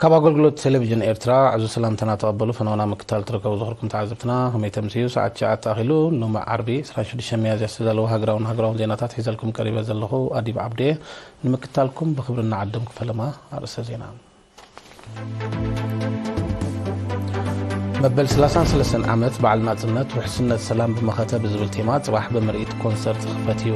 ኣብ ኣገልግሎት ቴሌቪዥን ኤርትራ ዕዙዝ ሰላምታና ተቐበሉ። ፈነወና ምክታል ትርከቡ ዝኽርኩም ተዓዘብትና፣ ከመይ ተምስዩ? ሰዓት ትሽዓተ ኣኺሉ። ሎሚ ዓርቢ ዕስራን ሽዱሽተን ሚያዝያ ዝተዳለወ ሃገራውን ሃገራውን ዜናታት ሒዘልኩም ቀሪበ ዘለኹ ኣዲብ ዓብዴ። ንምክታልኩም ብኽብሪ እናዓደምኩ ፈለማ ኣርእስተ ዜና። መበል ሰላሳን ሰለስተን ዓመት በዓል ናጽነት ውሕስነት ሰላም ብመኸተ ብዝብል ቴማ ጽባሕ ብምርኢት ኮንሰርት ክኽፈት እዩ።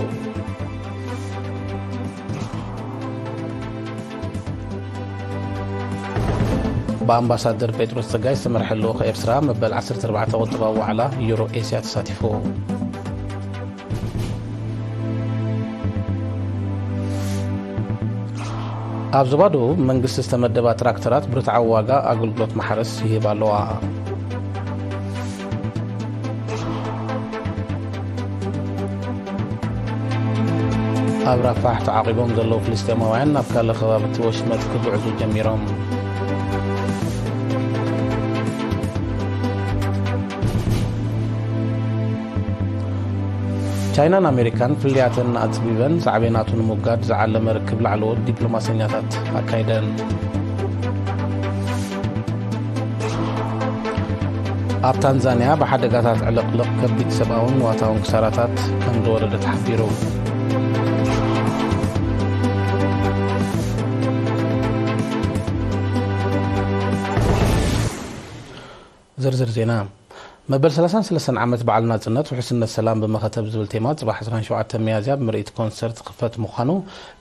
ብኣምባሳደር ጴጥሮስ ጸጋይ ዝተመርሐ ልኡኽ ኤርትራ መበል ዓሰርተ ኣርባዕተ ቁጠባዊ ዋዕላ ዩሮ ኤስያ ተሳቲፉ። ኣብ ዞባ ደቡብ መንግስቲ ዝተመደባ ትራክተራት ብርትዓዊ ዋጋ ኣገልግሎት ማሕረስ ይህባ ኣለዋ። ኣብ ራፋሕ ተዓቒቦም ዘለዉ ፍልስጤማውያን ናብ ካልእ ከባቢ እቲ ወሽመጥ ክግዕዙ ጀሚሮም። ቻይናን ኣሜሪካን ፍልልያተን ኣጽቢበን ሳዕቤናቱ ንምውጋድ ዝዓለመ ርክብ ላዕለዎት ዲፕሎማሰኛታት ኣካይደን። ኣብ ታንዛንያ ብሓደጋታት ዕልቕልቕ ከቢድ ሰብኣውን ንዋታውን ክሳራታት ከም ዝወረደ ተሓቢሩ። ዝርዝር ዜና። መበል ሰላሳን ሰለስተን ዓመት በዓል ናጽነት ውሕስነት ሰላም ብመኸተ ብዝብል ቴማ ጽባሕ ዕስራን ሸውዓተን ሚያዝያ ብምርኢት ኮንሰርት ክኽፈት ምዃኑ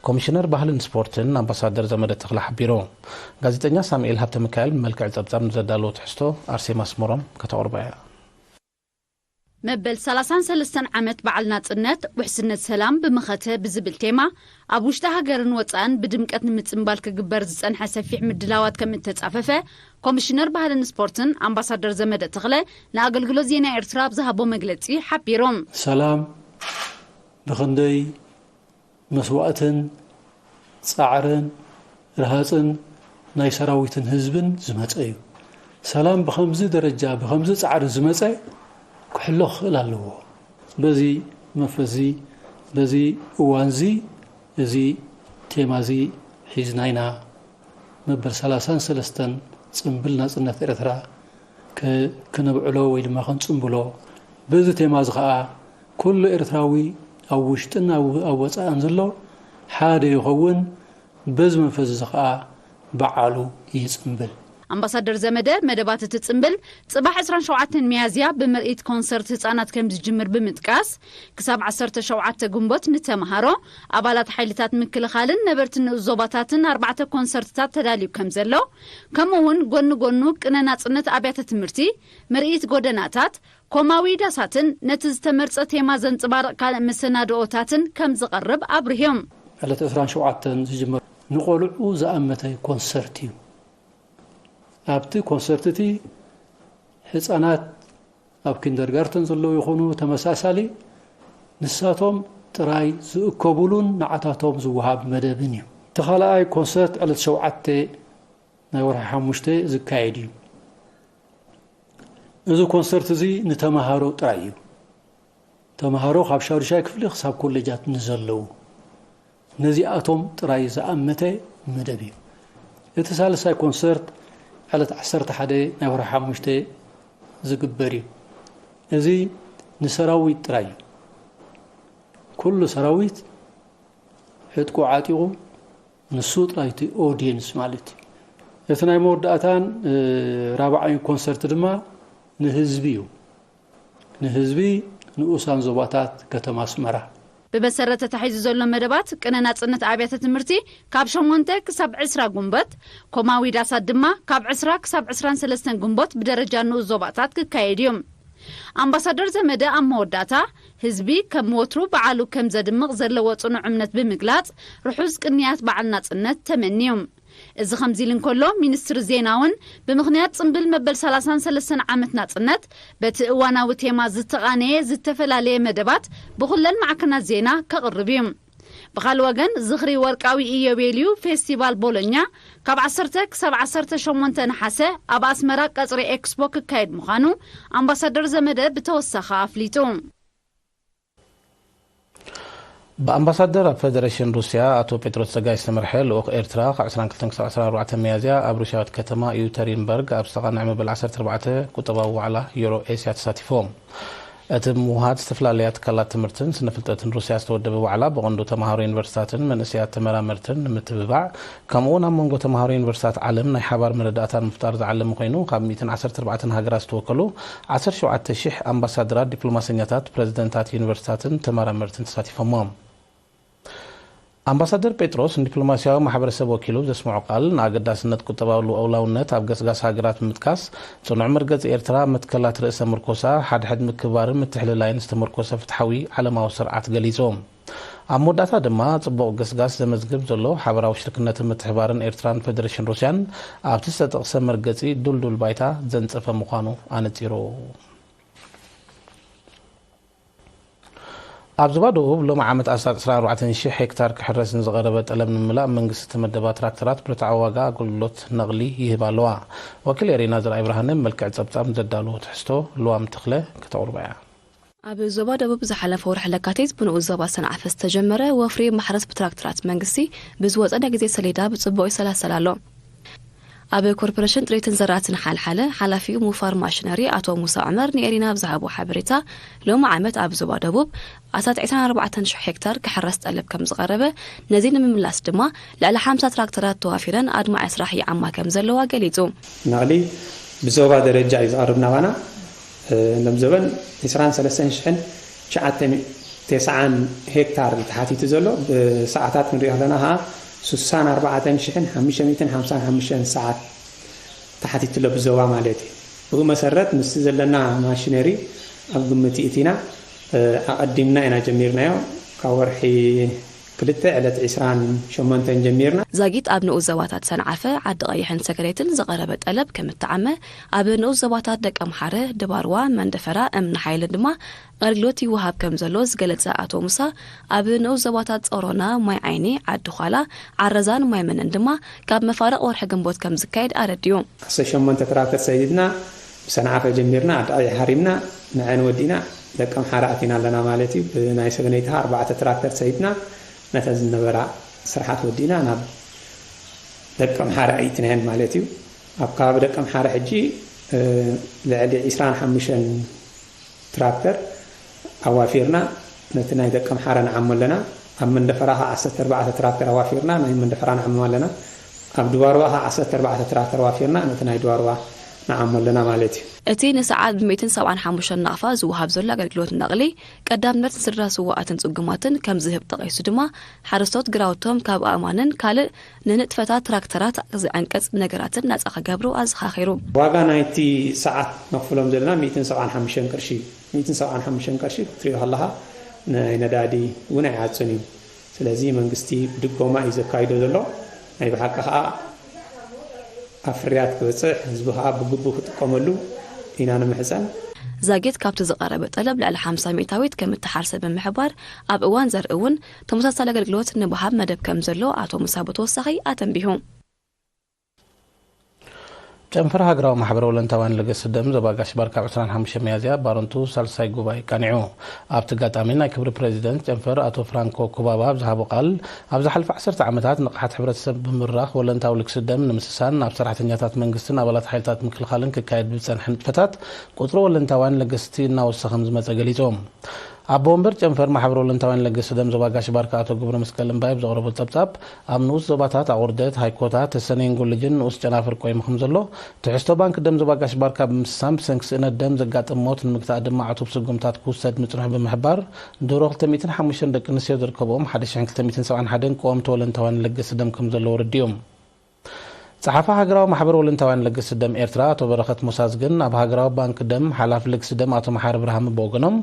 ኮሚሽነር ባህልን ስፖርትን ኣምባሳደር ዘመደ ተኽለ ሓቢሩ። ጋዜጠኛ ሳሙኤል ሃብተ ሚካኤል ብመልክዕ ጸብጻብ ንዘዳለዎ ትሕዝቶ ኣርሴማ ኣስመሮም ከተቕርቦ እያ። መበል ሰላሳን ሰለስተን ዓመት በዓል ናጽነት ውሕስነት ሰላም ብመኸተ ብዝብል ቴማ ኣብ ውሽጢ ሃገርን ወጻእን ብድምቀት ንምጽንባል ክግበር ዝጸንሐ ሰፊሕ ምድላዋት ከም እተጻፈፈ ኮሚሽነር ባህልን ስፖርትን ኣምባሳደር ዘመደ ተኽለ ንኣገልግሎት ዜና ኤርትራ ኣብ ዝሃቦ መግለጺ ሓቢሮም። ሰላም ብኽንደይ መስዋእትን ጻዕርን ርሃጽን ናይ ሰራዊትን ህዝብን ዝመጸ እዩ። ሰላም ብኸምዚ ደረጃ ብኸምዚ ጻዕሪ ዝመጸ ክሕሎ ክኽእል ኣለዎ። በዚ መንፈስዚ በዚ እዋንዚ እዚ ቴማዚ ሒዝና ኢና መበል ሰላሳን ሰለስተን ጽምብል ናጽነት ኤርትራ ክ- ክነብዕሎ ወይ ድማ ክንጽምብሎ። በዚ ቴማዚ ኸኣ ኩሉ ኤርትራዊ ኣብ ውሽጥን ኣብ ኣብ ወጻእን ዘሎ ሓደ ይኸውን። በዚ መንፈስ እዚ ኸኣ በዓሉ ይጽምብል። ኣምባሳደር ዘመደ መደባት እቲ ጽምብል ጽባሕ ዕስራን ሸውዓተን ሚያዝያ ብምርኢት ኮንሰርት ህጻናት ከም ዝጅምር ብምጥቃስ፣ ክሳብ ዓሰርተ ሸውዓተ ግንቦት ንተመሃሮ፣ ኣባላት ሓይልታት ምክልኻልን ነበርቲ ንኡስ ዞባታትን ኣርባዕተ ኮንሰርትታት ተዳልዩ ከም ዘሎ፣ ከምኡ እውን ጎኒ ጎኑ ቅነ ናጽነት ኣብያተ ትምህርቲ፣ ምርኢት ጎደናታት፣ ኮማዊ ዳሳትን ነቲ ዝተመርጸ ቴማ ዘንጸባርቕ ካልእ መሰናድኦታትን ከም ዝቐርብ ኣብሪሆም። ዕለት ዕስራን ሸውዓተን ዝጅመር ንቆልዑ ዝኣመተ ኮንሰርት እዩ። ኣብቲ ኮንሰርት እቲ ህጻናት ኣብ ኪንደርጋርተን ዘለዉ ይኹኑ ተመሳሳሊ ንሳቶም ጥራይ ዝእከቡሉን ንዓታቶም ዝወሃብ መደብን እዩ። እቲ ካልኣይ ኮንሰርት ዕለት ሸውዓተ ናይ ወርሒ ሓሙሽተ ዝካየድ እዩ። እዚ ኮንሰርት እዚ ንተማሃሮ ጥራይ እዩ። ተማሃሮ ካብ ሻዱሻይ ክፍሊ ክሳብ ኮሌጃት ንዘለዉ ነዚኣቶም ጥራይ ዝኣመተ መደብ እዩ። እቲ ሳልሳይ ኮንሰርት ዕለት ዓሰርተ ሓደ ናይ ወርሒ ሓሙሽተ ዝግበር እዩ። እዚ ንሰራዊት ጥራይ እዩ። ኩሉ ሰራዊት ዕጥቁ ዓጢቑ ንሱ ጥራይ እቲ ኦድየንስ ማለት እዩ። እቲ ናይ መወዳእታን ራብዓይን ኮንሰርት ድማ ንህዝቢ እዩ። ንህዝቢ ንኡሳን ዞባታት ከተማ ኣስመራ። ብመሰረት ተታሒዙ ዘሎ መደባት ቅነ ናጽነት ኣብያተ ትምህርቲ ካብ ሸሞንተ ክሳብ ዕስራ ግንቦት፣ ኮማዊ ዳሳት ድማ ካብ ዕስራ ክሳብ ዕስራን ሰለስተን ግንቦት ብደረጃ ንኡስ ዞባታት ክካየድ እዩ። ኣምባሳደር ዘመደ ኣብ መወዳእታ ህዝቢ ከም ወትሩ በዓሉ ከም ዘድምቕ ዘለዎ ጽኑዕ እምነት ብምግላጽ ርሑስ ቅንያት በዓል ናጽነት ተመንዩ። እዚ ከምዚ ኢሉ እንከሎ ሚኒስትሪ ዜና እውን ብምኽንያት ጽምብል መበል ሰላሳን ሰለስተን ዓመት ናጽነት በቲ እዋናዊ ቴማ ዝተቓነየ ዝተፈላለየ መደባት ብኹለን ማዕከናት ዜና ከቕርብ እዩ። ብኻልእ ወገን ዝኽሪ ወርቃዊ ኢዮቤልዩ ፌስቲቫል ቦሎኛ ካብ ዓሰርተ ክሳብ ዓሰርተ ሸሞንተ ነሓሰ ኣብ ኣስመራ ቀጽሪ ኤክስፖ ክካየድ ምዃኑ ኣምባሳደር ዘመደ ብተወሳኺ ኣፍሊጡ። ብኣምባሳደር ኣብ ፌደሬሽን ሩስያ ኣቶ ጴጥሮስ ጸጋይ ዝተመርሐ ልኡኽ ኤርትራ ካብ ዕስራን ክልተን ክሳብ ዕስራን ኣርባዕተን ሚያዝያ ኣብ ሩስያዊት ከተማ ዩተሪንበርግ ኣብ ዝተቓንዐ መበል ዓሰርተ ኣርባዕተ ቁጠባዊ ዋዕላ ዩሮ ኤስያ ተሳቲፎም። እቲ ምውሃድ ዝተፈላለያ ትካላት ትምህርትን ስነ ፍልጠትን ሩስያ ዝተወደበ ዋዕላ ብቐንዱ ተምሃሮ ዩኒቨርሲታትን መንእሰያት ተመራመርትን ንምትብባዕ፣ ከምኡ እውን ኣብ መንጎ ተምሃሮ ዩኒቨርሲታት ዓለም ናይ ሓባር መረዳእታ ንምፍጣር ዝዓለመ ኮይኑ፣ ካብ ሚእትን ዓሰርተ ኣርባዕተን ሃገራት ዝተወከሉ ዓሰርተ ሸውዓተ ሽሕ ኣምባሳደራት፣ ዲፕሎማሰኛታት፣ ፕረዚደንታት ዩኒቨርሲታትን ተመራመርትን ተሳቲፎሞ። ኣምባሳደር ጴጥሮስ ንዲፕሎማስያዊ ማሕበረሰብ ወኪሉ ዘስምዖ ቃል፣ ንኣገዳስነት ቁጠባዊ ልኡላውነት ኣብ ገስጋስ ሃገራት ብምጥቃስ፣ ጽኑዕ መርገጺ ኤርትራ ኣብ መትከላት ርእሰ ምርኮሳ፣ ሓድሕድ ምክብባርን ምትሕልላይን ዝተመርኮሰ ፍትሓዊ ዓለማዊ ስርዓት ገሊጹ። ኣብ መወዳእታ ድማ፣ ጽቡቕ ገስጋስ ዘመዝግብ ዘሎ ሓበራዊ ሽርክነትን ምትሕባርን ኤርትራን ፌደሬሽን ሩስያን ኣብቲ ዝተጠቕሰ መርገጺ ድልዱል ባይታ ዘንጸፈ ምዃኑ ኣነጺሩ። ኣብ ዞባ ደቡብ ሎሚ ዓመት ኣስታት ዕስራን ኣርባዕተን ሽሕ ሄክታር ክሕረስ ንዝቐረበ ጠለብ ንምምላእ መንግስቲ ተመደባ ትራክተራት ብርትዓዊ ዋጋ ኣገልግሎት ነቕሊ ይህባ ኣለዋ። ወኪል ኤሪና ዘርኣይ ብርሃነ ብመልክዕ ጸብጻብ ዘዳለዎ ትሕዝቶ ልዋም ተኽለ ከተቕርቦ እያ። ኣብ ዞባ ደቡብ ዝሓለፈ ወርሒ ለካቲት ብንኡስ ዞባ ሰንዓፈ ዝተጀመረ ወፍሪ ማሕረስ ብትራክተራት መንግስቲ ብዝወጸ ናይ ግዜ ሰሌዳ ብጽቡቕ ይሰላሰል ኣሎ። ኣብ ኮርፖሬሽን ጥሪትን ዘራእትን ሓልሓለ ሓላፊኡ ሙፋር ማሽነሪ ኣቶ ሙሳ ዑመር ንኤሪና ኣብ ዝሃቦ ሓበሬታ፣ ሎሚ ዓመት ኣብ ዞባ ደቡብ ኣስታት ዕስራን ኣርባዕተን ሽሕ ሄክታር ክሕረስ ጠለብ ከም ዝቐረበ፣ ነዚ ንምምላስ ድማ ልዕሊ ሓምሳ ትራክተራት ተዋፊረን ኣድማዒ ስራሕ ይዓማ ከም ዘለዋ ገሊጹ። ነቕሊ ብዞባ ደረጃ እዩ ዝቐርብ ናባና። እ፣ ሎም ዘበን ዕስራን ሰለስተን ሽሕን ትሽዓተ ሚእቲ ተስዓን ሄክታር እዩ ተሓቲቱ ዘሎ። ብሰዓታት ክንሪኦ ከለና ኸዓ ስሳን ኣርባዕተን ሽሕን ሓሙሽተ ሚእትን ሓምሳን ሓሙሽተን ሰዓት ተሓቲቱ ኣሎ ብዞባ ማለት እዩ። ብኡ መሰረት ምስቲ ዘለና ማሽነሪ ኣብ ግምት ይእቲና፣ እ፣ ኣቐዲምና ኢና ጀሚርናዮ። ካብ ወርሒ ክልተ ዕለት ዕስራን ሸሞንተን ጀሚርና። ዛጊት ኣብ ንኡስ ዞባታት ሰንዓፈ፣ ዓዲ ቀይሕን ሰገሬትን ዝቐረበ ጠለብ ከም እተዓመ፣ ኣብ ንኡስ ዞባታት ደቀምሓረ፣ ድባርዋ፣ መንደፈራ፣ እምኒ ሓይልን ድማ ኣገልግሎት ይወሃብ ከም ዘሎ ዝገለጸ ኣቶ ሙሳ፣ ኣብ ንኡስ ዞባታት ጾሮና፣ ማይ ዓይኒ፣ ዓዲ ዃላ፣ ዓረዛን ማይ መነን ድማ ካብ መፋርቕ ወርሒ ግንቦት ከም ዝካየድ ኣረዲኡ። ዓሰርተ ሸሞንተ ትራክተር ሰዲድና ብሰንዓፈ ጀሚርና፣ ዓዲ ቀይሕ ሃሪምና፣ ንዐን ወዲእና፣ ደቀምሓረ ኣቲና ኣለና ማለት እዩ። ብናይ ሰገነይቲ ኸዓ ኣርባዕተ ትራክተር ሰዲድና፣ ነተን ዝነበራ ስራሓት ወዲእና ናብ ደቀምሓረ ኣእቲናየን ማለት እዩ። ኣብ ከባቢ ደቀምሓረ ሕጂ፣ እ፣ ልዕሊ ዕስራን ሓሙሽተን ትራክተር ኣዋፊርና ነቲ ናይ ደቀምሓረ ንዓሞ ኣለና። ኣብ መንደፈራ ኸዓ ዓሰርተ ኣርባዕተ ትራክተር ኣዋፊርና ናይ መንደፈራ ንዓሞ ኣለና። ኣብ ድባርዋ ኸዓ ዓሰርተ ኣርባዕተ ትራክተር ኣዋፊርና ነቲ ናይ ድባርዋ ንዓሞ ኣለና ማለት እዩ። እቲ ንሰዓት ብሚእትን ሰብዓን ሓሙሽተን ናቕፋ ዝወሃብ ዘሎ ኣገልግሎት ነቕሊ፣ ቀዳምነት ንስድራ ስዉኣትን ጽጉማትን ከም ዝህብ ጠቒሱ ድማ፣ ሓረስቶት ግራውቶም ካብ ኣእማንን ካልእ ንንጥፈታት ትራክተራት ዝዕንቅጽ ነገራትን ናጻ ክገብሩ ኣዘኻኺሩ። ዋጋ ናይቲ ሰዓት ነኽፍሎም ዘለና ሚእትን ሰብዓን ሓሙሽተን ቅርሺ እዩ። ሚእትን ሰብዓን ሓሙሽተን ቅርሺ ክትሪኦ ከለኻ ናይ ነዳዲ እውን ኣይዓጽን እዩ። ስለዚ መንግስቲ ብድጎማ እዩ ዘካይዶ ዘሎ። ናይ ብሓቂ ኸዓ ኣብ ፍርያት ክበጽሕ፣ ህዝቢ ኸዓ ብግቡእ ክጥቀመሉ ኢና ንምሕጸን። ዛጊት ካብቲ ዝቐረበ ጠለብ ልዕሊ ሓምሳ ሚእታዊት ከም እተሓርሰ ብምሕባር፣ ኣብ እዋን ዘርኢ እውን ተመሳሳሊ ኣገልግሎት ንምሃብ መደብ ከም ዘሎ ኣቶ ሙሳ ብተወሳኺ ኣተንቢሁ። ጨንፈር ሃገራዊ ማሕበር ወለንታውያን ለገስቲ ደም ዞባ ጋሽ ባርካ ኣብ ዕስራን ሓሙሽተን ሚያዝያ ባረንቱ ሳልሳይ ጉባኤ ኣቃኒዑ። ኣብቲ ኣጋጣሚ ናይ ክብሪ ፕረዚደንት ጨንፈር ኣቶ ፍራንኮ ኩባባ ኣብ ዝሃቦ ቃል፣ ኣብ ዝሓለፈ ዓሰርተ ዓመታት ንቕሓት ሕብረተሰብ ብምብራኽ ወለንታዊ ልግሲ ደም ንምስሳን ኣብ ሰራሕተኛታት መንግስትን ኣባላት ሓይልታት ምክልኻልን ክካየድ ብዝጸንሐ ንጥፈታት ቁጽሪ ወለንታውያን ለገስቲ እናወሰኸ ከም ዝመጸ ገሊጾም። ኣቦ ወንበር ጨንፈር ማሕበር ወለንታውያን ለገስቲ ደም ዞባ ጋሽ ባርካ ኣቶ ገብረ መስቀል እምባይ ኣብ ዘቕረቦ ጸብጻብ፣ ኣብ ንኡስ ዞባታት ኣቑርደት፣ ሃይኮታ፣ ተሰነይን ጎልጅን ንኡስ ጨናፍር ቆይሙ ከም ዘሎ፣ ትሕዝቶ ባንክ ደም ዞባ ጋሽ ባርካ ብምስሳን ብሰንኪ ስእነት ደም ዘጋጥም ሞት ንምግታእ ድማ ዕቱብ ስጉምታት ክውሰድ ምጽንሑ ብምሕባር፣ ድሮ ክልተ ሚእትን ሓሙሽተን ደቂ ኣንስትዮ ዝርከብኦም ሓደ ሽሕን ክልተ ሚእትን ሰብዓን ሓደን ቀወምቲ ወለንታውያን ለገስቲ ደም ከም ዘለዉ ኣረዲኦም። ጸሓፊ ሃገራዊ ማሕበር ወለንታውያን ለገስቲ ደም ኤርትራ ኣቶ በረኸት ሞሳዝግን፣ ኣብ ሃገራዊ ባንክ ደም ሓላፊ ልግሲ ደም ኣቶ መሓሪ ብርሃመ ብወገኖም፣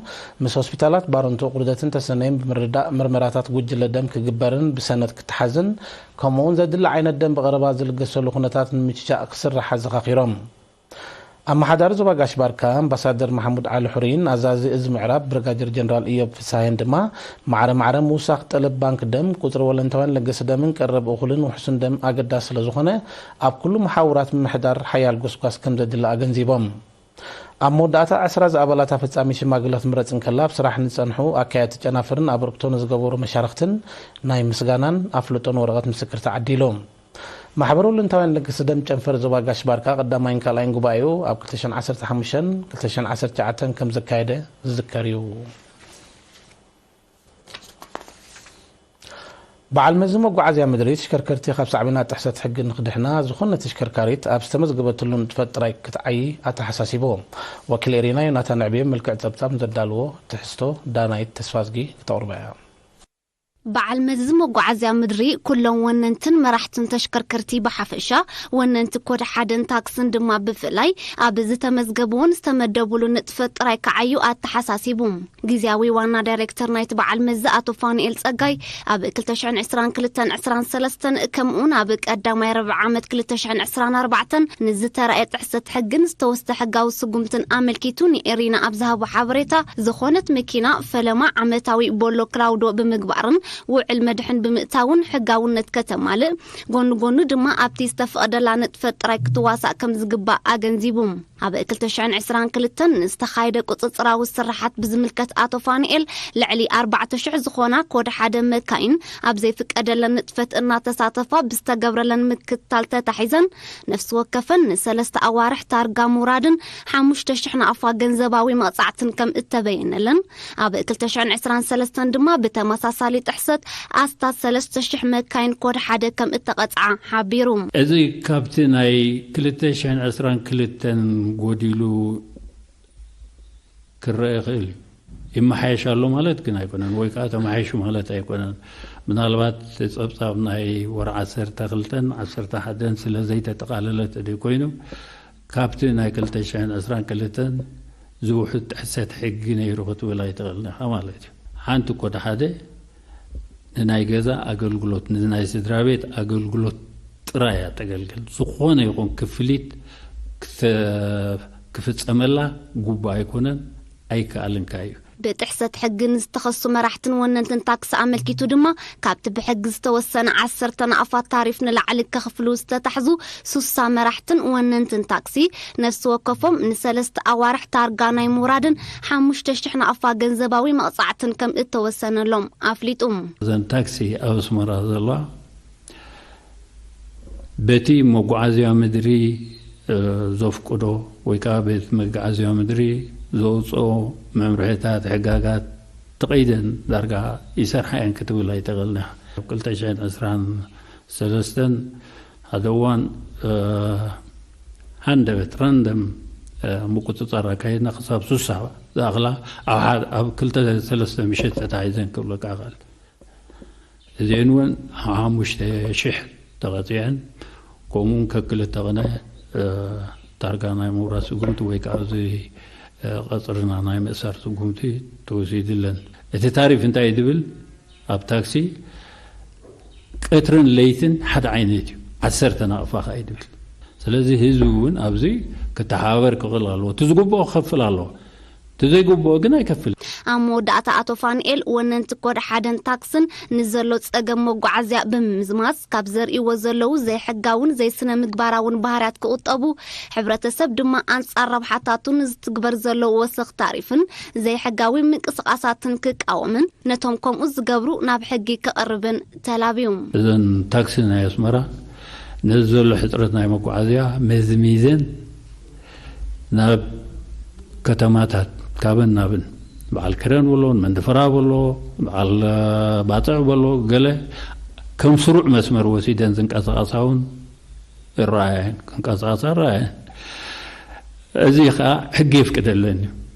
ምስ ሆስፒታላት ባረንቱ፣ ቁርደትን ተሰነይን ብምርድዳእ ምርመራታት ጉጅለ ደም ክግበርን ብሰነድ ክተሓዝን፣ ከምኡ'ውን ዘድሊ ዓይነት ደም ብቐረባ ዝልገሰሉ ኩነታት ንምምችቻእ ክስራሕ ኣዘኻኺሮም። ኣመሓዳሪ ዞባ ጋሽ ባርካ ኣምባሳደር ማሕሙድ ዓሊ ሑሪን ኣዛዚ እዝ ምዕራብ ብርጋዴር ጀነራል ኢዮብ ፍስሃየን ድማ፣ ማዕረ ማዕረ ምውሳኽ ጠለብ ባንክ ደም፣ ቁጽሪ ወለንታውያን ለገስቲ ደምን ቀረብ እኹልን ውሑስን ደም ኣገዳሲ ስለ ዝኾነ፣ ኣብ ኩሉ መሓውራት ምምሕዳር ሓያል ጎስጓስ ከም ዘድሊ ኣገንዚቦም። ኣብ መወዳእታ ዕስራ ዝኣባላታ ፈጻሚ ሽማግለ ክትምረጽ እንከላ፣ ኣብ ስራሕ ንጸንሑ ኣካየድቲ ጨናፍርን ኣበርክቶ ንዝገበሩ መሻርኽትን ናይ ምስጋናን ኣፍልጦን ወረቐት ምስክር ተዓዲሉ። ማሕበር ወለንታውያን ለገስቲ ደም ጨንፈር ዞባ ጋሽ ባርካ ቀዳማይን ካልኣይን ጉባኤኡ ኣብ ክልተ ሽሕን ዓሰርተ ሓሙሽተን ክልተ ሽሕን ዓሰርተ ትሽዓተን ከም ዘካየደ ዝዝከር እዩ። በዓል መዚ መጓዓዝያ ምድሪ፣ ተሽከርከርቲ ካብ ሳዕቤናት ጥሕሰት ሕጊ ንክድሕና፣ ዝኾነ ተሽከርካሪት ኣብ ዝተመዝገበትሉ ንጥፈት ጥራይ ክትዓዪ ኣተሓሳሲቡ። ወኪል ኤሪና ዮናታን ዕብየ መልክዕ ጸብጻብ ዘዳልዎ ትሕዝቶ ዳናይት ተስፋዝጊ ክተቕርባ እያ። በዓል መዚ መጓዓዝያ ምድሪ፣ ኩሎም ወነንትን መራሕትን ተሽከርከርቲ ብሓፈሻ፣ ወነንቲ ኮድ ሓደን ታክስን ድማ ብፍላይ፣ ኣብ ዝተመዝገቡን ዝተመደቡሉ ንጥፈት ጥራይ ክዓዩ ኣተሓሳሲቡ። ግዝያዊ ዋና ዳይሬክተር ናይቲ በዓል መዚ ኣቶ ፋኑኤል ጸጋይ፣ ኣብ ክልተ ሽሕን ዕስራን ክልተን ዕስራን ሰለስተን ከምኡውን ኣብ ቀዳማይ ርብዒ ዓመት ክልተ ሽሕን ዕስራን ኣርባዕተን ንዝተራእየ ጥሕሰት ሕግን ዝተወስደ ሕጋዊ ስጉምትን ኣመልኪቱ ንኤሪና ኣብ ዝሃቦ ሓበሬታ፣ ዝኾነት መኪና ፈለማ ዓመታዊ ቦሎ ክላውዶ ብምግባርን ውዕል መድሕን ብምእታውን ሕጋውነት ከተማልእ፣ ጎኑ ጎኑ ድማ ኣብቲ ዝተፈቐደላ ንጥፈት ጥራይ ክትዋሳእ ከም ዝግባእ ኣገንዚቡ። ኣብ ክልተ ሽሕን ዕስራን ክልተን ንዝተኻየደ ቁጽጽራዊ ስራሓት ብዝምልከት ኣቶ ፋኑኤል፣ ልዕሊ ኣርባዕተ ሽሕ ዝኾና ኮድ ሓደ መካይን ኣብ ዘይፍቀደለን ንጥፈት እናተሳተፋ ብዝተገብረለን ምክትታል ተታሒዘን፣ ነፍሲ ወከፈን ንሰለስተ ኣዋርሕ ታርጋ ምውራድን ሓሙሽተ ሽሕ ናቕፋ ገንዘባዊ መቕጻዕትን ከም እተበየነለን፣ ኣብ ክልተ ሽሕን ዕስራን ሰለስተን ድማ ብተመሳሳሊ ጥሕሰት ኣስታት ሰለስተ ሽሕ መካይን ኮድ ሓደ ከም እተቐጽዓ ሓቢሩ። እዚ ካብቲ ናይ ክልተ ሽሕን ዕስራን ክልተን ጎዲሉ ክረአ ይኽእል እዩ። ይመሓየሽ ኣሎ ማለት ግን ኣይኮነን፣ ወይ ከዓ ተመሓይሹ ማለት ኣይኮነን። ምናልባት ጸብጻብ ናይ ወርሒ ዓሰርተ ክልተን ዓሰርተ ሓደን ስለ ዘይተጠቓለለ ተደይ ኮይኑ፣ ካብቲ ናይ ክልተ ሽሕን ዕስራን ክልተን ዝውሕድ ጥሕሰት ሕጊ ነይሩ ክትብል ኣይትኽእልን ኢኻ ማለት እዩ። ሓንቲ ኮድ ሓደ ንናይ ገዛ ኣገልግሎት፣ ንናይ ስድራ ቤት ኣገልግሎት ጥራይ እያ ተገልግል። ዝኾነ ይኹን ክፍሊት ክተ-፣ ክፍጸመላ ግቡእ ኣይኮነን፣ ኣይከኣልን ከኣ እዩ። ብጥሕሰት ሕጊ ንዝተኸሱ መራሕትን ወነንትን ታክሲ ኣመልኪቱ ድማ፣ ካብቲ ብሕጊ ዝተወሰነ ዓሰርተ ናቕፋት ታሪፍ ንላዕሊ ከኽፍሉ ዝተታሕዙ ሱሳ መራሕትን ወነንትን ታክሲ፣ ነፍሲ ወከፎም ንሰለስተ ኣዋርሕ ታርጋ ናይ ምውራድን ሓሙሽተ ሽሕ ናቕፋ ገንዘባዊ መቕጻዕትን ከም እተወሰነሎም ኣፍሊጡ። እዘን ታክሲ ኣብ ኣስመራ ዘለዋ፣ በቲ መጓዓዝያ ምድሪ፣ እ፣ ዘፍቅዶ ወይ ከዓ ቤት መጓዓዝያ ምድሪ ዘውፅኦ መምርሕታት፣ ሕጋጋት ተቐይደን ዳርጋ ይሰርሓ እየን ክትብል ኣይትኽእልን ኢኻ። ኣብ ክልተ ሽሕን ዕስራን ሰለስተን ሓደ እዋን፣ እ፣ ሃንደበት፣ ራንደም፣ እ፣ ምቁፅፃር ኣካይድና ክሳብ ሱሳ ዝኣኽላ ኣብ ሓደ፣ ኣብ ክልተ ሰለስተ ምሸት ተታሒዘን ክብለካ እኽእል። እዚአን እውን ሓሙሽተ ሽሕ ተቐፂዐን፣ ከምኡ እውን ከክልተ ቅነ፣ እ፣ ታርጋ ናይ ምውራስ ስጉምቲ ወይ ከዓ እዚ፣ እ፣ ቀፅርና ናይ ምእሳር ስጉምቲ ተወሲድለን። እቲ ታሪፍ እንታይ እዩ ዝብል? ኣብ ታክሲ ቀትርን ለይትን ሓደ ዓይነት እዩ፣ ዓሰርተ ናቕፋ ከዓ እዩ ዝብል። ስለዚ ህዝቢ እውን ኣብዚ ክተሓባበር ክኽእል ኣለዎ። እቲ ዝግብኦ ክኸፍል ኣለዎ፣ እቲ ዘይግብኦ ግን ኣይከፍልን። ኣብ መወዳእታ ኣቶ ፋንኤል፣ ወነንቲ ኮድ ሓደን ታክስን ንዘሎ ጸገም መጓዓዝያ ብምምዝማዝ፣ ካብ ዘርእይዎ ዘለዉ ዘይሕጋውን ዘይስነ ምግባራውን ባህርያት ክቑጠቡ፣ ሕብረተሰብ ድማ ኣንጻር ረብሓታቱ ንዝትግበር ዘሎ ወሰኽ ታሪፍን ዘይሕጋዊ ምንቅስቓሳትን ክቃወምን፣ ነቶም ከምኡ ዝገብሩ ናብ ሕጊ ክቐርብን ተላብዩ። እዘን ታክሲ ናይ ኣስመራ ነዚ ዘሎ ሕጽረት ናይ መጓዓዝያ መዝሚዘን ናብ ከተማታት ካብን ናብን፣ በዓል ከረን በሎ፣ መንደፈራ በሎ፣ በዓል ባጽዕ በሎ፣ ገለ ከም ስሩዕ መስመር ወሲደን ዝንቀሳቐሳ እውን ይረኣየን፣ ክንቀሳቐሳ ይረኣየን። እዚ ኸኣ ሕጊ የፍቅደለን እዩ።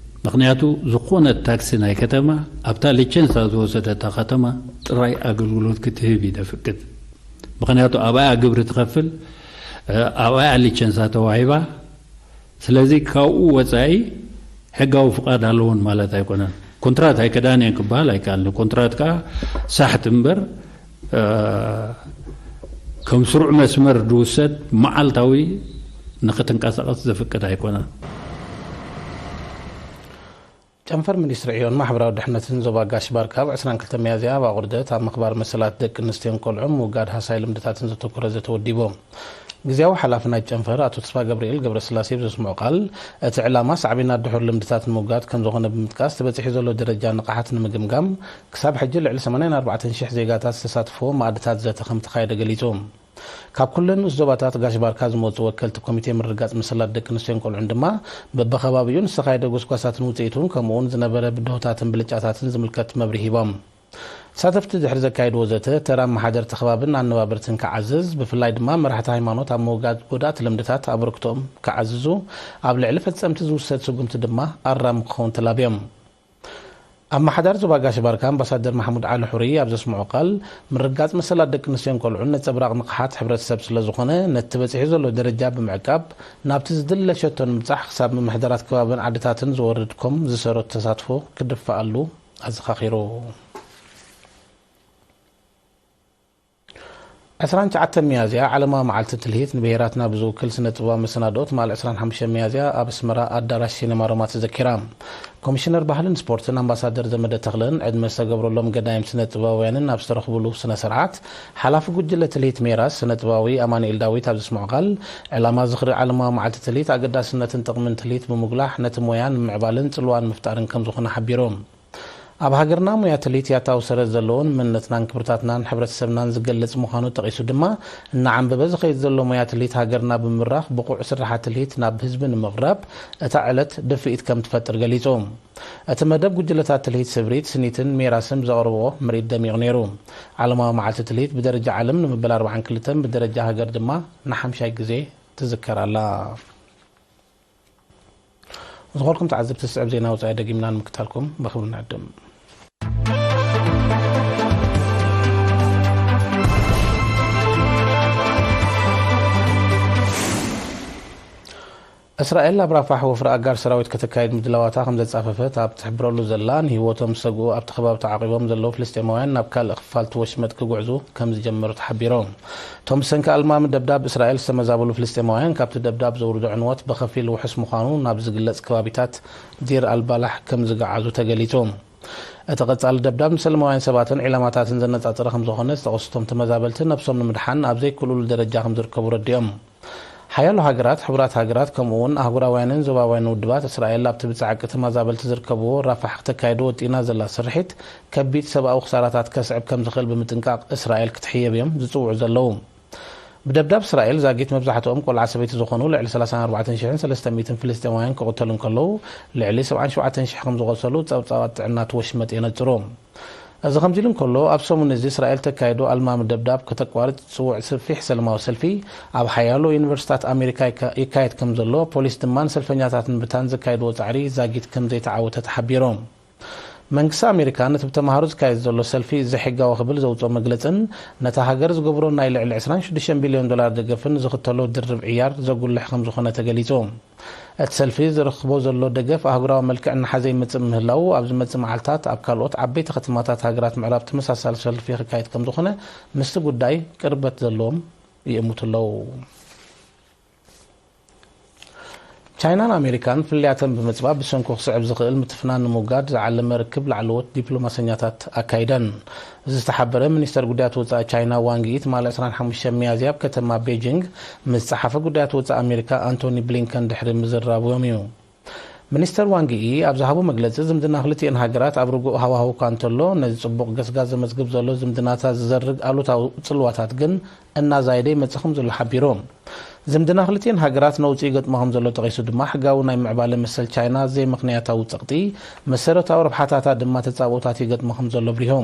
ምኽንያቱ ዝኾነ ታክሲ ናይ ከተማ ኣብታ ሊቸንሳ ዝወሰደታ ከተማ ጥራይ ኣገልግሎት ክትህብ እዩ ዘፍቅድ። ምኽንያቱ ኣብኣ ግብሪ ትኸፍል፣ ኣብኣ ሊቸንሳ ተዋሂባ። ስለዚ ካብኡ ወጻኢ ሕጋዊ ፍቓድ ኣለዎን ማለት ኣይኮነን። ኮንትራት ኣይከዳን እየን ክበሃል ኣይከኣልን። ኮንትራት ከኣ ሳሕቲ እምበር፣ እ፣ ከም ስሩዕ መስመር ዝውሰድ መዓልታዊ ንኽትንቀሳቐስ ዘፍቅድ ኣይኮነን። ጨንፈር ሚኒስትሪ ዕዮን ማሕበራዊ ድሕነትን ዞባ ጋሽ ባርካ ኣብ ዕስራን ክልተን ሚያዝያ ኣብ ኣቑርደት ኣብ ምኽባር መሰላት ደቂ ኣንስትዮን ቆልዑን ምውጋድ ሃሳይ ልምድታትን ዘተኮረ ዘተ ወዲቡ። ግዝያዊ ሓላፊ ናይ ጨንፈር ኣቶ ተስፋ ገብርኤል ገብረስላሴ ብዘስምዖ ቃል፣ እቲ ዕላማ ሳዕቤናት ድሑር ልምድታት ንምውጋድ ከምዝኾነ ብምጥቃስ፣ ተበጺሑ ዘሎ ደረጃ ንቕሓት ንምግምጋም ክሳብ ሕጂ ልዕሊ ሰማንያን ኣርባዕተን ሽሕ ዜጋታት ዝተሳትፍዎ ማኣድታት ዘተ ከምተኻየደ ገሊጹ። ካብ ኩለን ንኡስ ዞባታት ጋሽ ባርካ ዝመጹ ወከልቲ ኮሚቴ ምርግጋጽ መሰላት ደቂ ኣንስትዮን ቆልዑን ድማ፣ በብኸባቢኡ ንዝተኻየደ ጎስጓሳትን ውጽኢቱን፣ ከምኡውን ዝነበረ ብድሆታትን ብልጫታትን ዝምልከት መብርሂ ሂቦም። ተሳተፍቲ ድሕሪ ዘካየድዎ ዘተ፣ ተራ ኣመሓደርቲ ከባብን ኣነባበርትን ክዓዝዝ፣ ብፍላይ ድማ መራሕቲ ሃይማኖት ኣብ ምውጋድ ጎዳእቲ ልምድታት ኣበርክቶኦም ክዓዝዙ፣ ኣብ ልዕሊ ፈጸምቲ ዝውሰድ ስጉምቲ ድማ ኣራሚ ክኸውን ተላብዮም። ኣመሓዳሪ ዞባ ጋሽ ባርካ ኣምባሳደር ማሕሙድ ዓሊ ሑሪ ኣብ ዘስምዖ ቃል፣ ምርጋጽ መሰላት ደቂ ኣንስትዮን ቆልዑን ነጸብራቕ ንቕሓት ሕብረተሰብ ስለ ዝኾነ፣ ነቲ በጺሑ ዘሎ ደረጃ ብምዕቃብ፣ ናብቲ ዝድለ ሸቶ ንምብጻሕ ክሳብ ምምሕዳራት ከባብን ዓድታትን ዝወርድ ኮም ዝሰረቱ ተሳትፎ ክድፋኣሉ ኣዘኻኺሩ። ዕስራን ትሽዓተን ሚያዝያ ዓለማዊ መዓልቲ ትልሂት ንብሄራትና ብዝውክል ስነ ጥበባዊ መሰናድኦ ትማሊ ዕስራን ሓሙሽተን ሚያዝያ ኣብ ኣስመራ ኣዳራሽ ሲነማ ሮማ ተዘኪራ። ኮሚሽነር ባህልን ስፖርትን ኣምባሳደር ዘመደ ተኽለን ዕድመ ዝተገብረሎም ገዳይም ስነ ጥበባውያንን ኣብ ዝተረኽቡሉ ስነ ስርዓት፣ ሓላፊ ጉጅለ ትልሂት ሜራስ ስነ ጥበባዊ ኣማኑኤል ዳዊት ኣብ ዘስምዖ ቃል፣ ዕላማ ዝኽሪ ዓለማዊ መዓልቲ ትልሂት ኣገዳስነትን ጥቕምን ትልሂት ብምጉላሕ ነቲ ሞያ ንምምዕባልን ጽልዋ ንምፍጣርን ከምዝኾነ ሓቢሩ። ኣብ ሃገርና ሞያ ትልሂት ያታዊ ሰረት ዘለዎን መንነትናን ክብርታትናን ሕብረተሰብናን ዝገልጽ ምዃኑ ጠቒሱ ድማ፣ እናዓንበበ ዝኸይድ ዘሎ ሞያ ትልሂት ሃገርና ብምብራኽ ብቑዕ ስራሓት ትልሂት ናብ ህዝቢ ንምቕራብ እታ ዕለት ድፍኢት ከም ትፈጥር ገሊጹ። እቲ መደብ ጉጅለታት ትልሂት ስብሪት፣ ስኒትን ሜራስን ብዘቕርብኦ ምርኢት ደሚቑ ነይሩ። ዓለማዊ መዓልቲ ትልሂት ብደረጃ ዓለም ንመበል ኣርባዓን ክልተን ብደረጃ ሃገር ድማ ንሓምሻይ ግዜ ትዝከር ኣላ። ዝኾልኩም ተዓዘብቲ፣ ዝስዕብ ዜና ወጻኢ ደጊምና ንምክታልኩም ብኽብሪ ንዕድም። እስራኤል ኣብ ራፋሕ ወፍሪ ኣጋር ሰራዊት ከተካይድ ምድላዋታ ከም ዘጻፈፈት ኣብ ትሕብረሉ ዘላ፣ ንህይወቶም ዝሰግኡ ኣብቲ ከባቢ ተዓቂቦም ዘለዉ ፍልስጤማውያን ናብ ካልእ ክፋል እቲ ወሽመጥ ክጉዕዙ ከም ዝጀመሩ ተሓቢሩ። እቶም ብሰንኪ ኣልማሚ ደብዳብ እስራኤል ዝተመዛበሉ ፍልስጤማውያን፣ ካብቲ ደብዳብ ዘውርዶ ዕንወት ብኸፊል ውሑስ ምዃኑ ናብ ዝግለጽ ከባቢታት ዲር ኣልባላሕ ከም ዝገዓዙ ተገሊጹ። እቲ ቀጻሊ ደብዳብ ንሰለማውያን ሰባትን ዒላማታትን ዘነጻጸረ ከም ዝኾነ ዝጠቐሱ እቶም ተመዛበልቲ፣ ነብሶም ንምድሓን ኣብ ዘይክእሉሉ ደረጃ ከም ዝርከቡ ረዲኦም። ሓያሎ ሃገራት፣ ሕቡራት ሃገራት፣ ከምኡ እውን ኣህጉራውያንን ዞባውያንን ውድባት፣ እስራኤል ኣብቲ ብጻዕቂ ተመዛበልቲ ዝርከብዎ ራፋሕ ክተካይዶ ወጢና ዘላ ስርሒት፣ ከቢድ ሰብኣዊ ክሳራታት ከስዕብ ከም ዝኽእል ብምጥንቃቕ፣ እስራኤል ክትሕየብ እዮም ዝጽውዑ ዘለዉ። ብደብዳብ እስራኤል ዛጊት መብዛሕትኦም ቆልዓ ሰበይቲ ዝኾኑ ልዕሊ ሰላሳን ኣርባዕተን ሽሕን ሰለስተ ሚእትን ፍልስጤማውያን ክቕተሉ እንከለዉ፣ ልዕሊ ሰብዓን ሸውዓተን ሽሕ ከም ዝቖሰሉ ጸብጻባት ጥዕና እቲ ወሽመጥ የነጽሩ። እዚ ከምዚ ኢሉ እንከሎ፣ ኣብ ሰሙን እዚ እስራኤል ተካይዶ ኣልማሚ ደብዳብ ከተቋርጽ ዝጽውዕ ሰፊሕ ሰለማዊ ሰልፊ ኣብ ሓያሎ ዩኒቨርሲታት ኣሜሪካ ይካ-፣ ይካየድ ከም ዘሎ፣ ፖሊስ ድማ ንሰልፈኛታት ንምብታን ዘካየድዎ ጻዕሪ ዛጊት ከም ዘይተዓወተ ተሓቢሩ። መንግስቲ ኣሜሪካ ነቲ ብተምሃሮ ዝካየድ ዘሎ ሰልፊ ዘይሕጋዊ ክብል ዘውጽኦ መግለጽን ነታ ሃገር ዝገብሮ ናይ ልዕሊ ዕስራን ሽዱሽተን ቢልዮን ዶላር ደገፍን ዝኽተሎ ድርብ ዕያር ዘጉልሕ ከም ዝኾነ ተገሊጹ። እቲ ሰልፊ ዝረኽቦ ዘሎ ደገፍ ኣህጉራዊ መልክዕ እናሓዘ ይመጽእ ምህላዉ፣ ኣብ ዝመጽእ መዓልታት ኣብ ካልኦት ዓበይቲ ከተማታት ሃገራት ምዕራብ ተመሳሳሊ ሰልፊ ክካየድ ከም ዝኾነ ምስቲ ጉዳይ ቅርበት ዘለዎም ይእምቱ ኣለዉ። ቻይናን ኣሜሪካን ፍልልያተን ብምጽባብ ብሰንኩ ክስዕብ ዝኽእል ምትፍናን ንምውጋድ ዝዓለመ ርክብ ላዕለዎት ዲፕሎማሰኛታት ኣካይደን። ዝተሓበረ ሚኒስተር ጉዳያት ወጻኢ ቻይና ዋንግ ዪ ትማሊ ዕስራን ሓሙሽተን ሚያዝያ ኣብ ከተማ ቤጂንግ ምስ ጸሓፊ ጉዳያት ወጻኢ ኣሜሪካ ኣንቶኒ ብሊንከን ድሕሪ ምዝራቦም እዩ። ሚኒስተር ዋንግ ዪ ኣብ ዝሃቦ መግለጺ፣ ዝምድና ክልቲኤን ሃገራት ኣብ ርጉእ ሃዋህው እኳ እንተሎ፣ ነዚ ጽቡቕ ገስጋስ ዘመዝግብ ዘሎ ዝምድናታት ዝዘርግ ኣሉታዊ ጽልዋታት ግን እናዛየደ ይመጽእ ከም ዘሎ ሓቢሩ። ዝምድና ክልቲኤን ሃገራት ነውጺ ይገጥሞ ከም ዘሎ ጠቒሱ ድማ፣ ሕጋዊ ናይ ምዕባለ መሰል ቻይና ዘይምኽንያታዊ ጸቕጢ፣ መሰረታዊ ረብሓታታ ድማ ተጻብኦታት ይገጥሞ ከም ዘሎ ኣብሪሁ።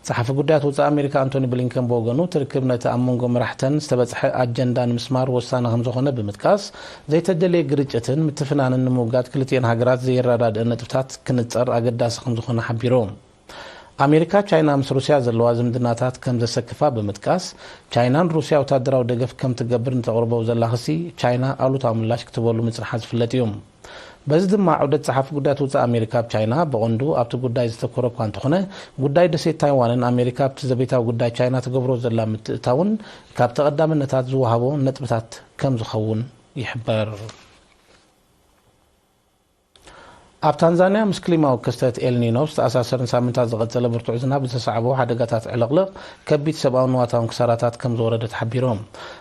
ጸሓፊ ጉዳያት ወጻኢ ኣሜሪካ ኣንቶኒ ብሊንከን ብወገኑ፣ እቲ ርክብ ነቲ ኣብ መንጎ መራሕተን ዝተበጽሐ ኣጀንዳ ንምስማር ወሳኒ ከም ዝኾነ ብምጥቃስ፣ ዘይተደልየ ግርጭትን ምትፍናንን ንምውጋድ ክልቲኤን ሃገራት ዘየረዳድእ ነጥብታት ክንጸር ኣገዳሲ ከም ዝኾነ ሓቢሩ። ኣሜሪካ ቻይና ምስ ሩስያ ዘለዋ ዝምድናታት ከም ዘሰክፋ ብምጥቃስ፣ ቻይናን ሩስያ ወታደራዊ ደገፍ ከም ትገብር ንተቕርቦ ዘላ ክሲ፣ ቻይና ኣሉታዊ ምላሽ ክትበሉ ምጽንሓ ዝፍለጥ እዩ። በዚ ድማ፣ ዑደት ጸሓፊ ጉዳያት ወጻኢ ኣሜሪካ ኣብ ቻይና ብቐንዱ ኣብቲ ጉዳይ ዘተኮረ እኳ እንተኾነ፣ ጉዳይ ደሴት ታይዋንን ኣሜሪካ ኣብቲ ዘቤታዊ ጉዳይ ቻይና ትገብሮ ዘላ ምትእታውን ካብቲ ቀዳምነታት ዝወሃቦ ነጥብታት ከም ዝኸውን ይሕበር። ኣብ ታንዛንያ ምስ ክሊማዊ ክስተት ኤልኒኖ ዝተኣሳሰርን ሳምንታት ዝቐጸለ ብርቱዕ ዝናብ ዝተሳዕቦ ሓደጋታት ዕልቕልቕ ከቢድ ሰብኣውን ንዋታውን ክሳራታት ከም ዝወረደ ተሓቢሩ።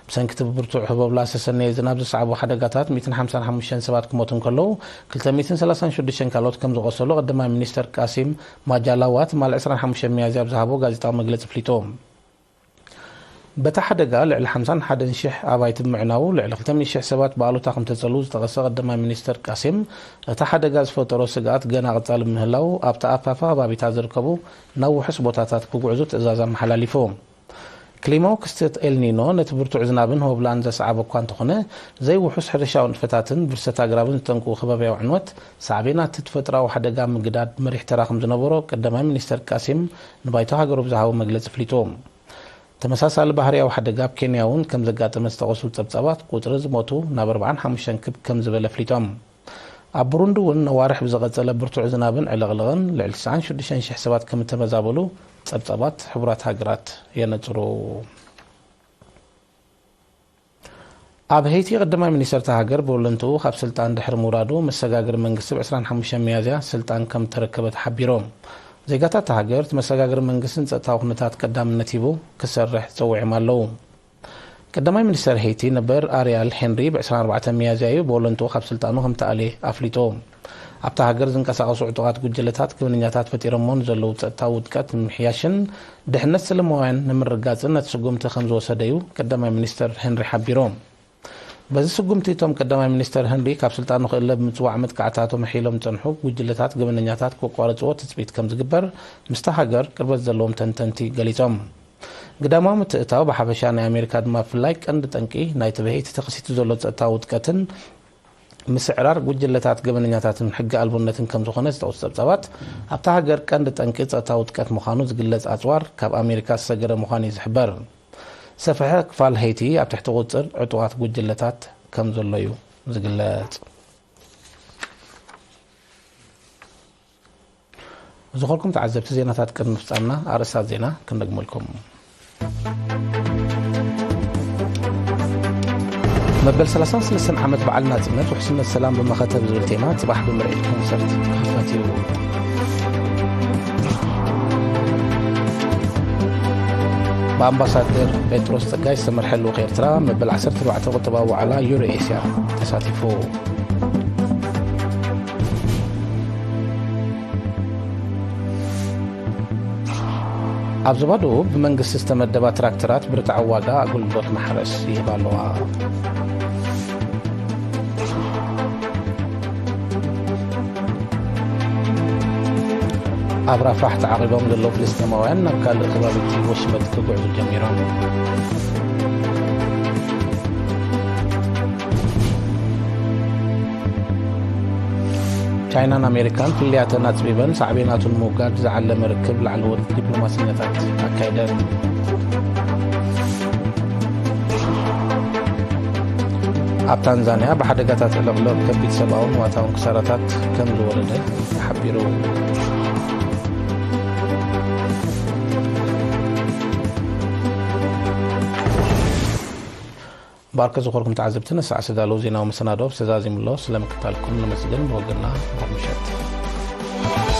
ብሰንኪ እቲ ብርቱዕ ህቦብላ ዝተሰነየ ዝናብ ዘስዓቦ ሓደጋታት ሚእትን ሓምሳን ሓሙሽተን ሰባት ክሞቱ እንከለዉ፣ ክልተ ሚእትን ሰላሳን ሽዱሽተን ካልኦት ከም ዝቖሰሉ ቀዳማይ ሚኒስተር ቃሲም ማጃላዋ ትማሊ ዕስራን ሓሙሽተን ሚያዝያ ኣብ ዝሃቦ ጋዜጣዊ መግለጺ ኣፍሊጡ። በቲ ሓደጋ ልዕሊ ሓምሳን ሓደን ሽሕ ኣባይቲ ብምዕናዉ፣ ልዕሊ ክልተ ሚእቲ ሽሕ ሰባት ብኣሉታ ከም ተጸልዉ ዝጠቐሰ ቀዳማይ ሚኒስተር ቃሲም፣ እቲ ሓደጋ ዝፈጠሮ ስግኣት ገና ቀጻሊ ብምህላዉ፣ ኣብቲ ኣፋፋ ከባቢታት ዝርከቡ ናብ ውሑስ ቦታታት ክጉዕዙ ትእዛዝ ኣመሓላሊፉ። ክሊማዊ ክስተት ኤልኒኖ ነቲ ብርቱዕ ዝናብን ሆብላን ዘስዓበ እኳ እንተኾነ፣ ዘይውሑስ ሕርሻዊ ንጥፈታትን ብርሰት ኣግራብን ዝጠንቁ ከባብያዊ ዕንወት ሳዕቤናት እቲ ተፈጥሮኣዊ ሓደጋ ምግዳድ መሪሕ ተራ ከም ዝነበሮ ቀዳማይ ሚኒስተር ቃሲም ንባይቶ ሃገሩ ብዝሃቦ መግለጺ ኣፍሊጡ። ተመሳሳሊ ባህርያዊ ሓደጋ ኣብ ኬንያ እውን ከም ዘጋጠመ ዝጠቐሱ ጸብጻባት፣ ቁጽሪ ዝሞቱ ናብ ኣርባዓን ሓሙሽተን ክብ ከም ዝበለ ኣፍሊጦም። ኣብ ቡሩንዲ እውን ነዋርሕ ብዝቐጸለ ብርቱዕ ዝናብን ዕልቕልቕን ልዕሊ ትስዓን ሽዱሽተን ሽሕ ሰባት ከም እተመዛበሉ ጸብጻባት ሕቡራት ሃገራት የነጽሩ። ኣብ ሄይቲ ቀዳማይ ሚኒስተር እታ ሃገር ብወለንትኡ ካብ ስልጣን ድሕሪ ምውራዱ፣ መሰጋገሪ መንግስቲ ብ ዕስራን ሓሙሽተን ሚያዝያ ስልጣን ከም እተረከበ ተሓቢሩ። ዜጋታት እታ ሃገር እቲ መሰጋገሪ መንግስቲ ንጸጥታዊ ኩነታት ቀዳምነት ሂቡ ክሰርሕ ጸዊዖም ኣለዉ። ቀዳማይ ሚኒስተር ሄይቲ ነበር ኣርያል ሄንሪ ብ ዕስራን ኣርባዕተን ሚያዝያ እዩ ብወለንትኡ ካብ ስልጣኑ ከም ተኣልየ ኣፍሊጡ። ኣብታ ሃገር ዝንቀሳቐሱ ዕጡቓት ጉጅለታት ገበነኛታት ፈጢሮሞ ንዘለዉ ጸጥታዊ ውድቀት ንምምሕያሽን ድሕነት ሰለማውያን ንምርግጋጽን ነቲ ስጉምቲ ከም ዝወሰደ እዩ ቀዳማይ ሚኒስተር ሄንሪ ሓቢሩ። በዚ ስጉምቲ እቶም ቀዳማይ ሚኒስተር ሄንሪ ካብ ስልጣኑ ክእለ ብምጽዋዕ መጥቃዕታቶም ኣሕይሎም ዝጸንሑ ጉጅለታት ገበነኛታት ከቋርጽዎ ትጽቢት ከም ዝግበር ምስታ ሃገር ቅርበት ዘለዎም ተንተንቲ ገሊጾም። ግዳማዊ ምትእታው ብሓፈሻ ናይ ኣሜሪካ ድማ ብፍላይ ቀንዲ ጠንቂ ናይቲ ብሄይቲ ተኸሲቱ ዘሎ ጸጥታዊ ውድቀትን ምስዕራር ጉጅለታት ገበነኛታትን ሕጊ ኣልቦነትን ከም ዝኾነ ዝጠቕሱ ጸብጻባት፣ ኣብታ ሃገር ቀንዲ ጠንቂ ጸጥታዊ ውድቀት ምዃኑ ዝግለጽ ኣጽዋር ካብ ኣሜሪካ ዝሰገረ ምዃኑ እዩ ዝሕበር። ሰፍሐ ክፋል ሄይቲ ኣብ ትሕቲ ቁጽር ዕጡቓት ጉጅለታት ከም ዘሎ እዩ ዝግለጽ። ዝኾርኩም ተዓዘብቲ ዜናታት ቅድሚ ምፍጻምና ኣርእስታት ዜና ክንደግመልኩም። መበል ሰላሳን ሰለስተን ዓመት በዓል ናጽነት ውሕስነት ሰላም ብመኸተ ብዝብል ቴማ ጽባሕ ብምርኢት ኮንሰርት ክኽፈት እዩ። ብኣምባሳደር ጴጥሮስ ጸጋይ ዝተመርሐ ልኡኽ ኤርትራ መበል ዓሰርተ ኣርባዕተ ቁጠባዊ ዋዕላ ዩሮ ኤስያ ተሳቲፉ። ኣብ ዞባ ደቡብ ብመንግስቲ ዝተመደባ ትራክተራት ብርትዓዊ ዋጋ ኣገልግሎት ማሕረስ ይህባ ኣለዋ። ኣብ ራፋሕ ተዓቒቦም ዘለዉ ፍልስጤማውያን ናብ ካልእ ከባቢቲ ወሽመጥ ክጉዕዙ ጀሚሮም። ቻይናን ኣሜሪካን ፍልልያተን ኣጽቢበን ሳዕቤናቱ ንምውጋድ ዝዓለመ ርክብ ላዕለዎት ዲፕሎማሰኛታት ኣካይደን። ኣብ ታንዛንያ ብሓደጋታት ዕልቕልቕ ከቢድ ሰብኣውን ዋታውን ክሳራታት ከም ዝወረደ ተሓቢሩ። ባርከ ዝኾርኩም ተዓዘብቲ፣ ነሳዕ ዝተዳለዉ ዜናዊ መሰናዶ ተዛዚሙ ኣሎ። ስለ ምክታልኩም ነመስግን። ብወገንና፣ ብሩኽ ምሸት።